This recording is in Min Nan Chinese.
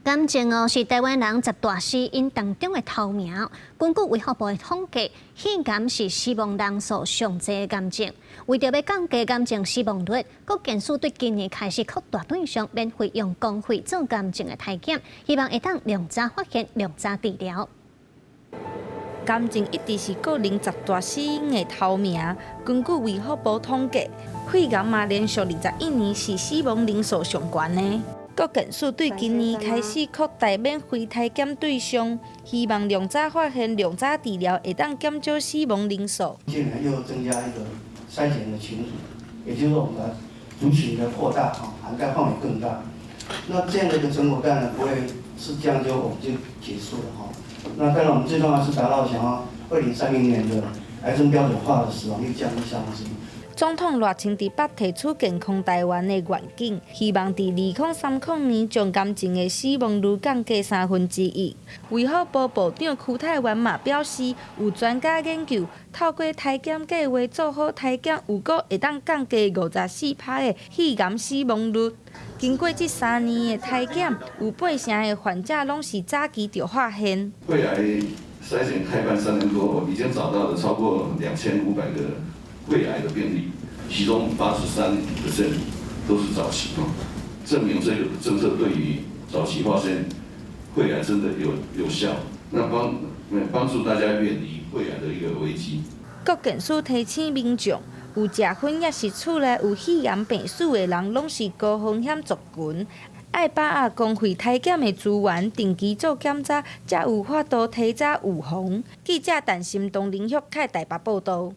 癌症哦，是台灣人十大死因當中的頭名。根據衛福部的統計，肺癌是死亡人數上濟的癌症。為著欲降低癌症死亡率，國健署對今年開始擴大對象，免費用公費做癌症的篩檢，希望會當量早發現、量早治療。癌症一直是國人十大死因的頭名。根據衛福部統計，肺癌嘛連續21年是死亡人數上懸的。國健署對今年開始擴大免費篩檢對象，希望量早發現、量早治療，會當減少死亡人數。今年又增加一個篩檢的群組，也就是說我們的族群的擴大，啊，涵蓋範圍更大。那這樣的一個成果當然不會是這樣就我們就結束了哈。那當然我們最重要是達到想要2030年的癌症標準化的死亡率降低3分之一。總統賴清德捌提出健康台灣的願景，希望佇2030年將癌症的死亡率降低1/3。衛福部部長邱泰源嘛表示，有專家研究，透過篩檢計畫做好篩檢，有閣會當降低54%的肺癌死亡率。經過這3年的篩檢，有八成的患者攏是早期就發現。肺癌篩檢開辦3年多，已經找到了超過2500個肺癌的病例，其中83% 都是早期，證明這個政策對於早期發現肺癌真的有效，那幫助大家遠離肺癌的一個危機。國健署提醒民眾，有食薰抑是厝內有肺癌病史的人，攏是高風險族群，愛把握公費篩檢的資源，定期做檢查，才有法度提早預防。記者陳心東、林旭凱台北報道。